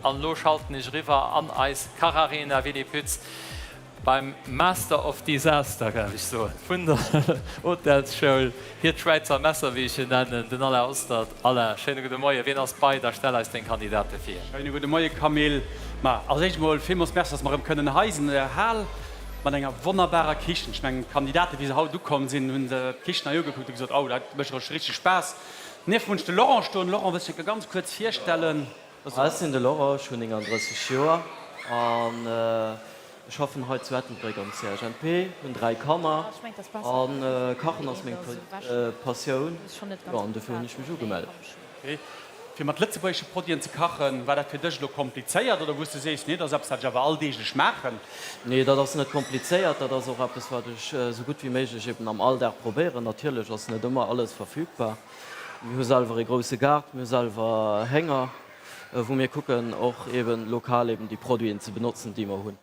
An elo schalten ech eriwwer an eis Kacharena, Willy Pütz, beim Master of Disaster, géif ech soen, vun der Hotelsschoul, hiert Schwäizer Messer, wéi ech en nennen, den Alain Ostert. Alain, schéine gudde Moien. Wien ass bei der? Stell eis deng Kandidate vir. Schéine gudde Moie Camille. Ma als éischt emol villmools Merci, dass mer erëm kënnen hei sinn an der Hal mat enger wonnerbarer Kichen. Ech mengen, d'Kandidaten, wéi se haut ukomm sinn, hu se d'Kichen hei ugekuckt a gesot, Oh, dat mécht richteg Spaass. Nieft mer hunn ech de Laurent stoen. Laurent, wëlls du dech ganz kuerz virstellen? Ech sinn de Laurent, ech hunn 39 Joer an ech schaffen hei zu Ettelbréck am CHNP, hunn 3 Kanner a kachen ass meng Passioun, jo an dofir hunn ech mech ugemellt. Fir mat lëtzebuergesche Produiten ze kachen, war dat fir dech elo komplizéiert oder wou s de sees, nee dat ass eppes wat ech awer alldeeglech maachen? Nee, dat ass net komplizéiert, dat ass och eppes wat ech esou gutt wéi méiglech eben am Alldag probéieren. Natierlech ass net ëmmer alles verfügbar. Mir hu selwer ee grousse Gaart, mir hu selwer Hénger, wou mir kucken och eben lokal eben déi Produiten ze benotzen, déi mer hunn.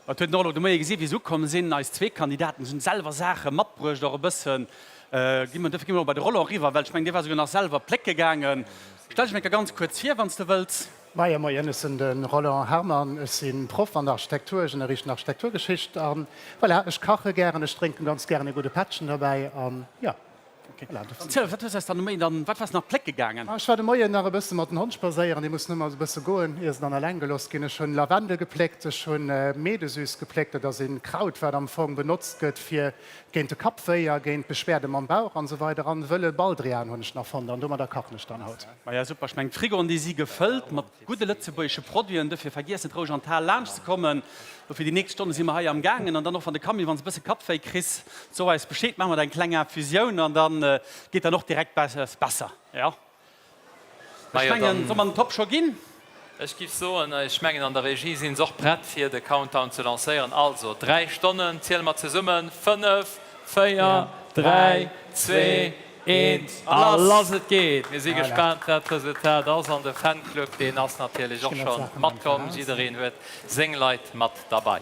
Et huet een och elo de Moie gesi wéi se ukomm sinn, eis zwee Kandidaten. Se hunn selwer Saache matbruecht, och e bëssen. Gi mer, dofir gi mer elo bei de Roland eriwwer, well ech mengen, dee war souguer nach selwer plécke gaangen. Stell dech eng Kéier ganz kuerz vir, wann s de wëlls. Moie Moien, ech sinn de Roland Harmann, ech si Proff an der Architektur, ech ënnerriichten Architekturgeschicht a voilà, ech kache gären, ech drénken ganz gären e gudde Pättchen derbäi an jo. Ziel, wat hues eis dann de Moien dann, wat waars nach plécke gaangen? Ech war de Moien nach e bësse mat den Hond spadséieren, déi mussen ëmmer e bësse goen, ier se dann eleng gelooss ginn. Ech hunn Lavendel gepléckt, ech hunn Meedesüss gepléckt, dat ass een Kraut wat am Fong benotzt gëtt fir géint de Kappwéi a géint Beschwerde mam Bauch an esou weider an wëlle Baldrian hunn ech nach fonnt an domadder kachen ech dann haut. Maja super, ech mengen d'Frigoen déi si gefëllt mat gudde lëtzebuergesche Produiten, dofir vergiess net roueg an d'Hal laanscht ze kommen. Dofir déi nächst Stonne si mer hei am gaangen an dann och wann de Camille, wann s e bësse Kappwéi kriss, so eis Bescheed, maache mer der eng kleng Infusioun an dann geet dann och direkt besser. Jo, ech mengen, soll mer den Top scho ginn? Ech giff soen, ech mengen an der Regie sinn se och prett fir de Countdown ze lancéieren. Also, 3 Stonnen, ziele mer zesummen, 5, 4, 3, 2, 1 a lass et geet! Mir si gespaant wat d'Resultat ass an de Fanclub deen ass natierlech och scho matkomm. Jiddereen huet seng Leit mat derbei.